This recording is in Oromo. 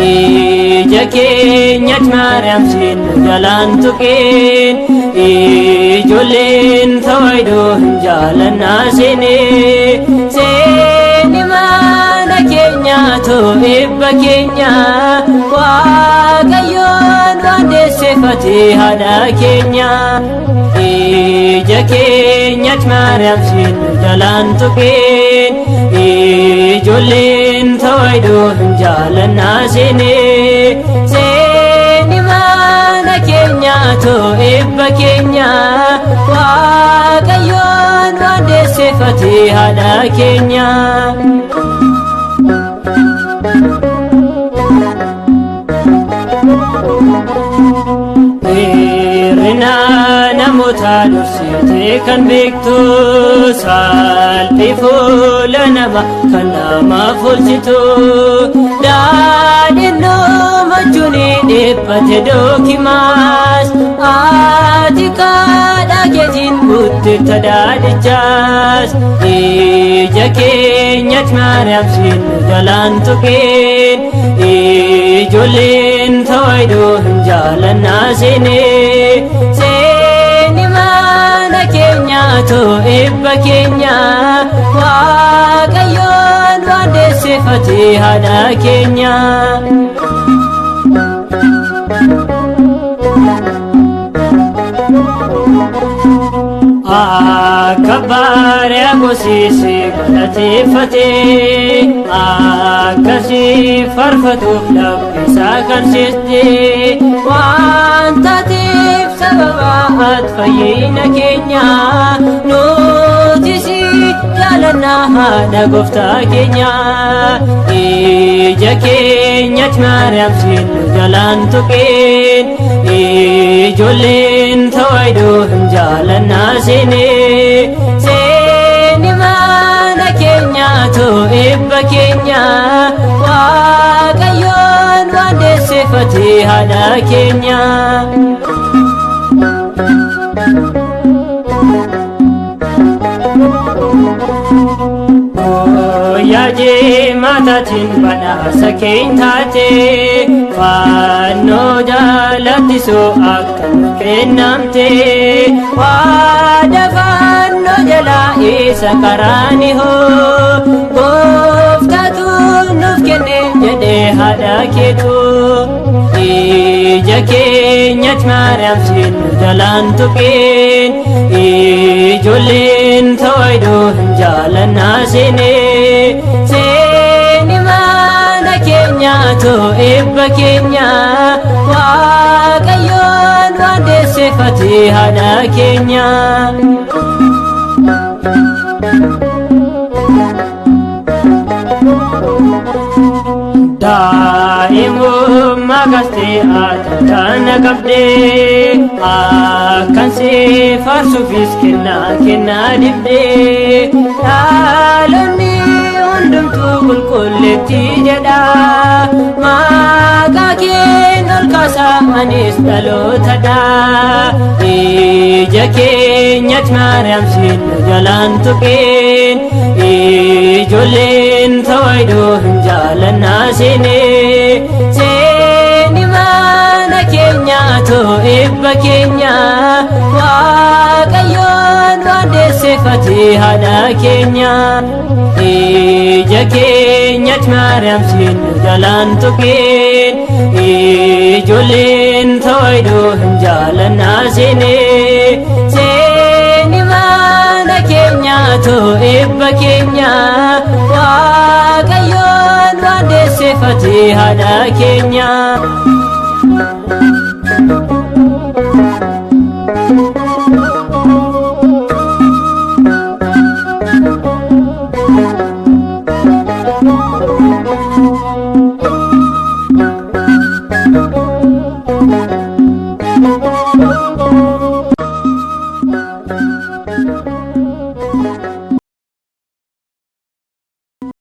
Ija keenyatti Maariyaam siin jalaan tuqeen, ijoolleen tawaayidoo hin jaalannaa seenee. Seeni mana keenyaatu eebba keenya, Waaqayyoon waan deessifate haadha keenya. Ija keenyatti Maariyaam siin jalaan tuqeen, ijoolleen tawaayidoo hin jaalannaa seenee. Seeni mana keenyaatu eebba keenya, Waaqayyoon waan deessifate haadha keenya. Hir'ina namoota dursitee kan beektu, salphii fuula nama kan namaaf oolchitu, daadhiin machuun dhiphate dookimaas, ati kadhaa keetiin guutte daadhichaas. Ija keenyatti Maariyaam siin jalaan tuqeen, ijoolleen tawaayidoo hin jaalannaa seenee. Seeni mana keenyaatu eebba keenya, Waaqayyoon waan deessifate haadha keenya. Akka baariyaa gosiisee galateeffate, akkasii farfatuuf labbisaa kan seeste, waan taateef sababa ati fayyina keenya, nuti si jaalannaa haadha gooftaa keenya. Ija keenyatti Maariyaam siin jalaan tuqeen, ijoolleen tawaayidoo hin jaalannaa seenee. Seeni mana keenyaatu eebba keenya, Waaqayyoon waan deessifate haadha keenya. Guyyaa jimaataatiin badhaasa keenya taate, fannoo jaalattisuu akka nu kennamte, waada fannoo jalaa isa qaraanihoo gooftaatu nuuf kenne jedhee haadha keetu. Ija keenyatti Maariyaam siin jalaan tuqeen, ijoolleen tawaayidoo hin jaalannaa seenee. Seeni mana keenyaatu eebba keenya, Waaqayyoon waan deessifate haadha keenya. Daa'imummaa kastee ati tana qabdee, akkan si faarsuufis kennaa kennaa dibdee, dhaloonni hundumtuu qulqulleetti jedha, maqaa keen ol kaasaa anis dhalootadha. Ija keenyatti Maariyaam siin jalaan tuqeen, ijoolleen tawaayidoo hin jaalannaa seenee. Seeni mana keenyaatu eebba keenya, Waaqayyoon waan deessifate haadha keenya. Ija keenyatti Maariyaam siin jalaan tuqeen, ijoolleen tawaayidoo hin jaalannaa seenee. Seeni mana keenyaatu eebba keenya, Waaqayyoon waan deessifate haadha keenya.